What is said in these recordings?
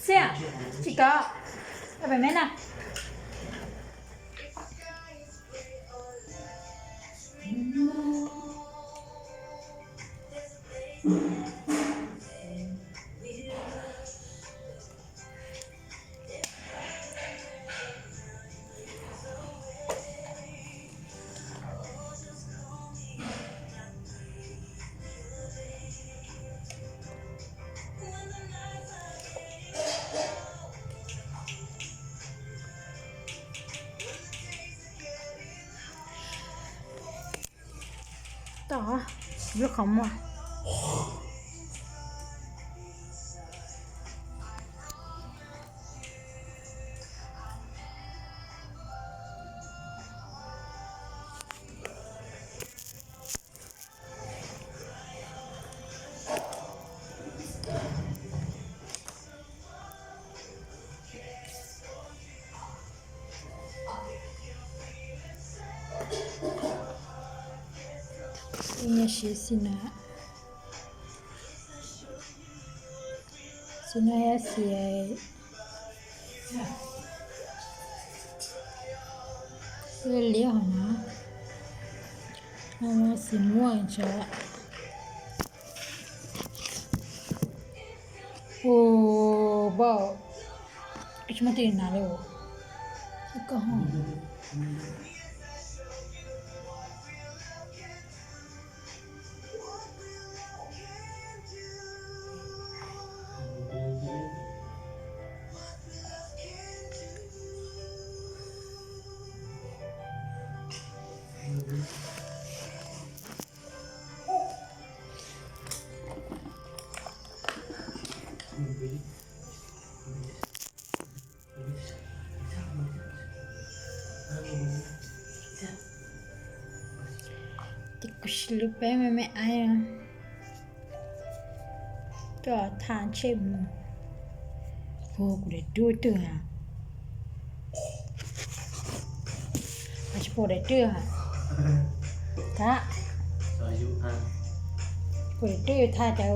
Tia, tsis kov, pem me na. Tom, lub qhov muag. Ib nyuag siv xim na, xim na yog xim, liab hov no, xim muaj ntsa. Ua, npauj, tsis muaj tej nas li. Ces kuv sim lub peb me me aib, coj tha ntsej mus. Hu kuv daim duab twg a? Tsis pom daim duab. Tha, kuv daim duab tha cas.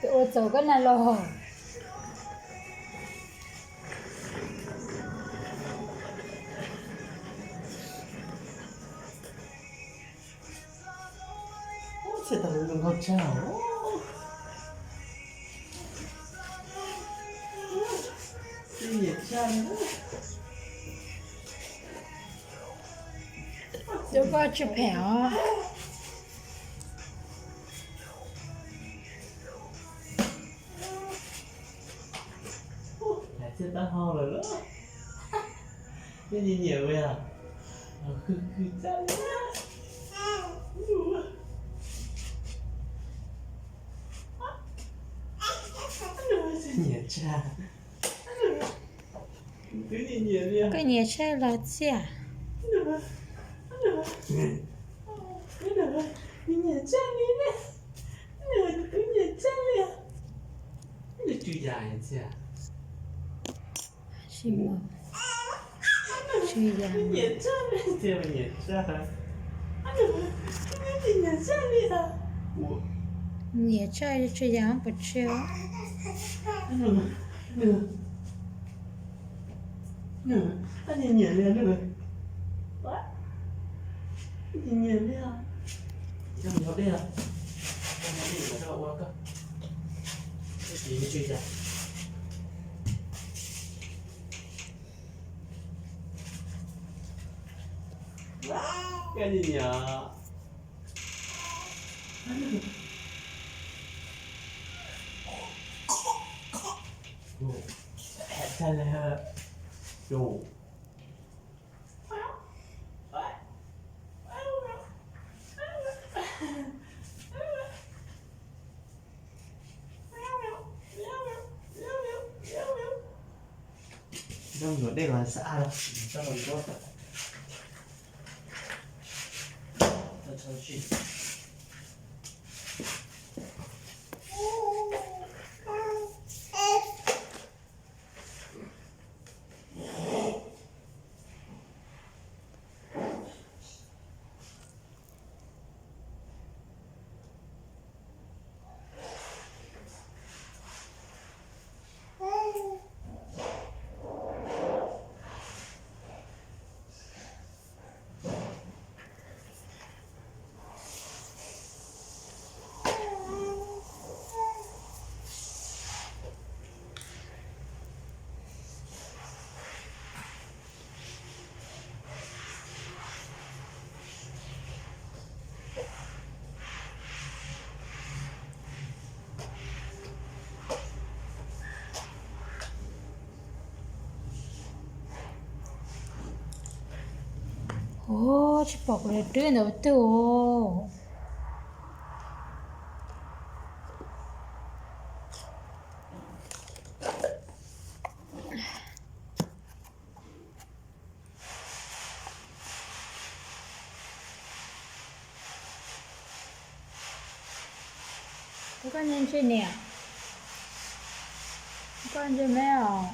Tus ua txaus koj na los. Txhia tau lub nkaug tshaj. Cov koj tsis phem os. Lawv txhia tab hau lawm los. Nyiam nyiam yog khwv khwv tshaj li. Nyiam tshaj. Twb nyiam nyiam li. Koj nyiam tshaj los txiaj. Nyiam tshaj li. Twb nyiam tshaj li. Nws tsw yam txiaj. Tsw yam. Nyiam tshaj li, nyiam tshaj. Nyiam tshaj li. Nyiam tshaj tsw yam pov tseg. Nyiam nyiam li. Nyiam nyiam li. Yog dej, yog dej ua koj. Tsw yam. Koj nyiam nyiam. Tag lawm. Zoo yuav dej los xav los, txhob los ntsuab. Ua, tsis pom kuv rwb ntawd twg os. Koj ntse niam, koj ntse me os.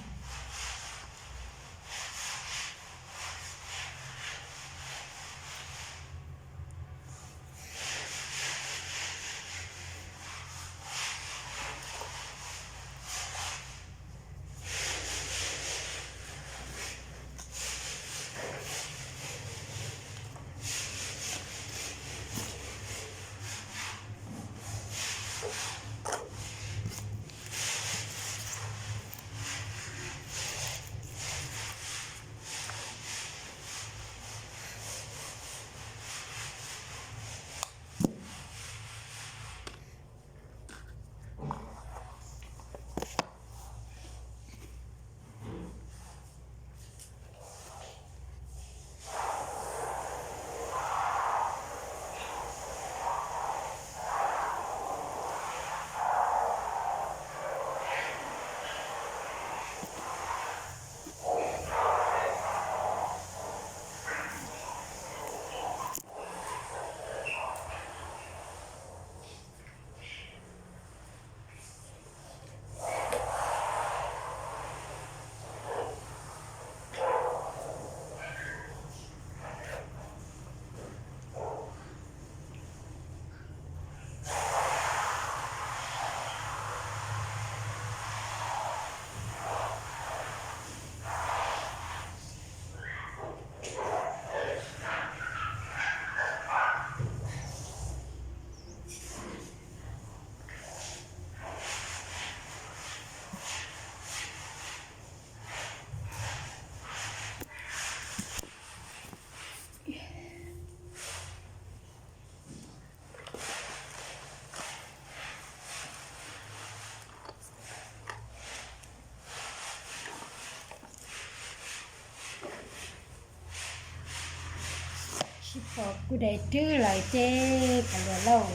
Kuj dai rwb lawm ces kav liam lauj.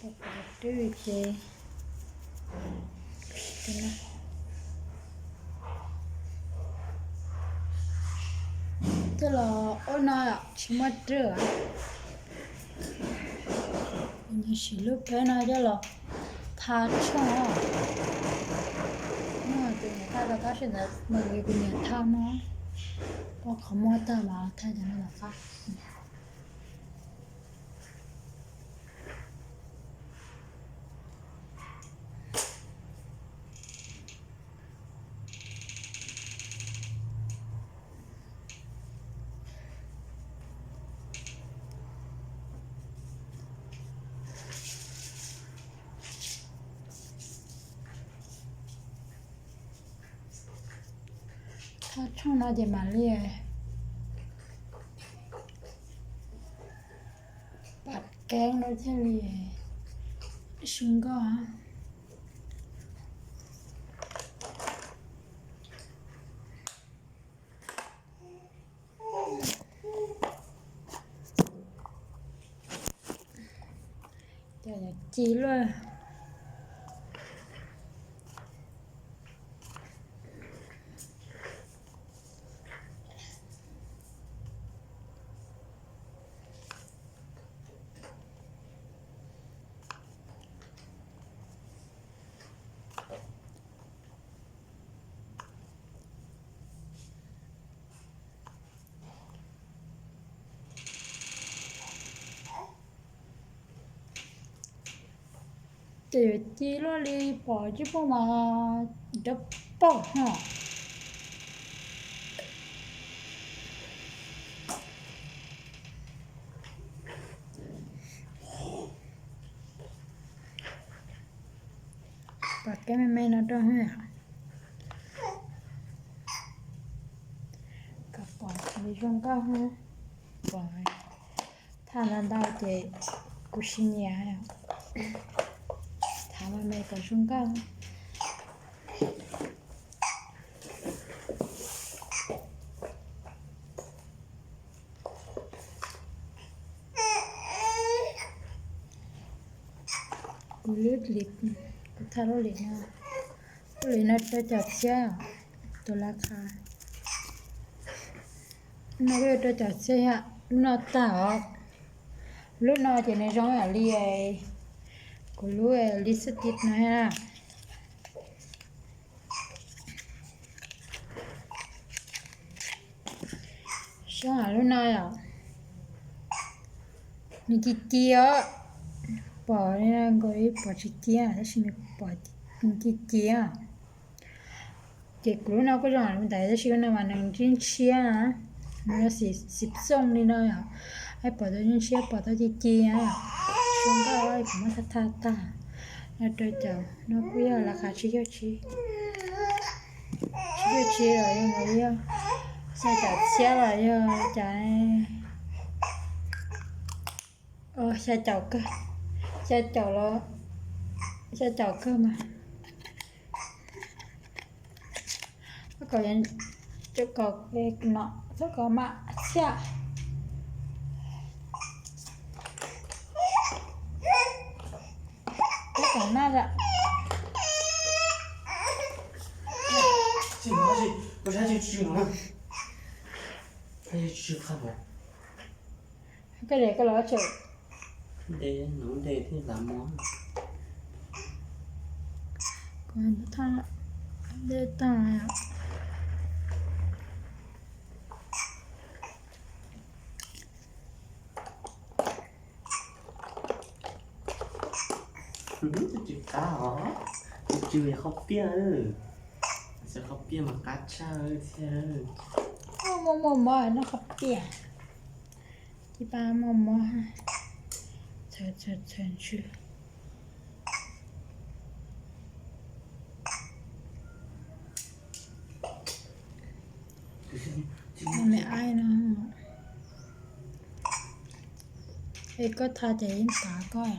Dai rwb ces twb los ub no tsis muaj rwb. Kuv siv lub peb no coj los tha tshooj. Tus niam tha rau qab sib ntawd mas kuv niam tha no. Pom qhov muag tag mas tha cov no tom qab. Tha tshooj no ces mam li pam keeb no thiaj li zoo nkauj. Cov ci luaj. Ces yuav ci luaj li pom tsis pom mas dawb paug no. Pom kev me me no rau, kom pom zoo nkauj. Pom tha ntau ntau ces kuv siv nyiam, tha me me kom zoo nkauj. Kuv lub lim, kuv tha lub lim no, lub lim no rau caum txhiab, tus lav qha no rau caum txhiab, lub no tag os. Lub no ces nws zoo yam li kuv lub lipstick no. Zoo lub no yom, nws ci ci os, pom nkaus li pom tsis ci tab sis nws pom nws ci ci. Ces kuv lub no kuj zoo li ntawd tab sis lub no mas nws ntshiab ntshiab, nws xim xooj li no yom, pom tau ntshiab pom tau ci ci. Zoo nkauj, kuv muab tha tha tag no rau caum, no kuj yog lav qha tsib caug tsib, tsib caug tsib los yog, yog xya caum txhiab los yog cas, xya caum kawg, xya caum los, xya caum kawg mas. Kom, kom no, kom mam txhiaj. Kom no, koj de koj los tseem de, nov de thiaj lav mov. De tag. Tus tsw qab os, tus tsw yog qhov piaj, xav qhov piaj mas qab tshaj thiab. Muaj muaj mov noj qhov piaj, cia pab muaj mov, txhawm txhawm txhawm ntsw. Me aib no, es koj tha ces yeej tav koj.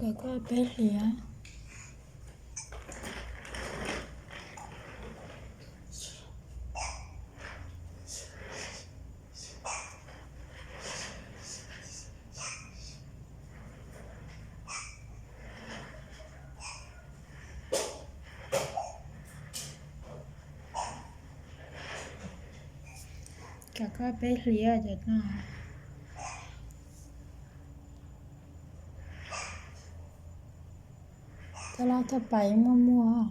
Kom koj peb hliav. Kom koj peb hliav cov no. Thaj laj thaj pais muaj muaj.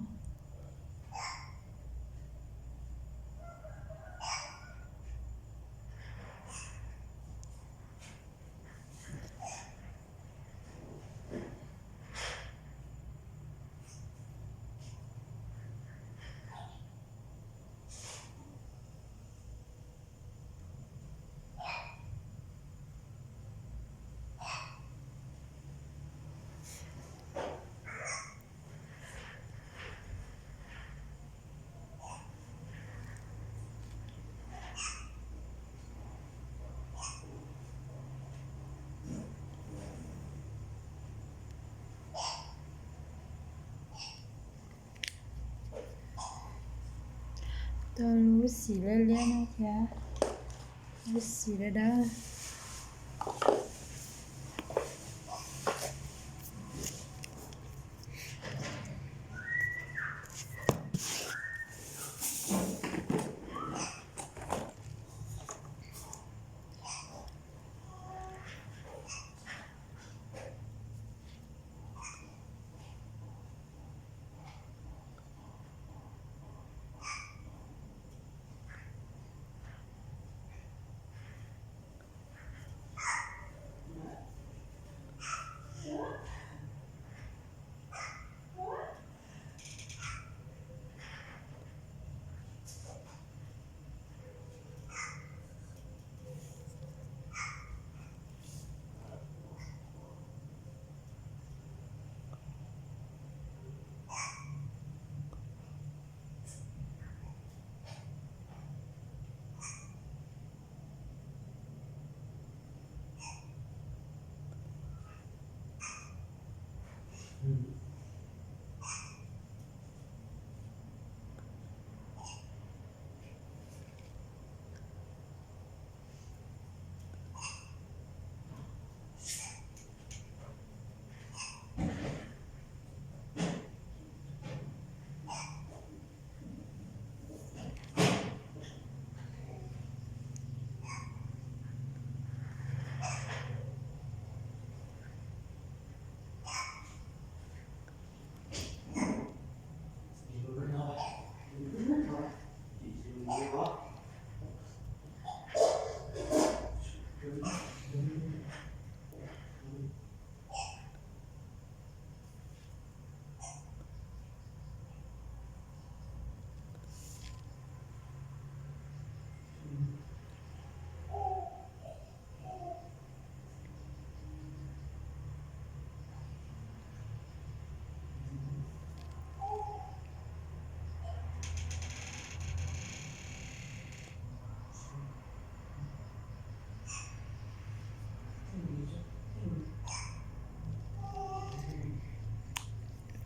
Tau lub xim liab liab no thiab, lub xim dawb dawb.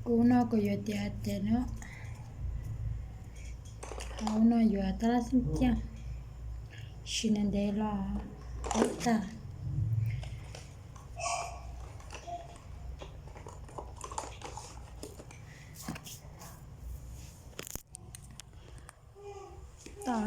Kuv no kuv yuav tias tias no, hauv no yuav tab laj xeeb ciaj, sim neej ntev los ib tag. Tom,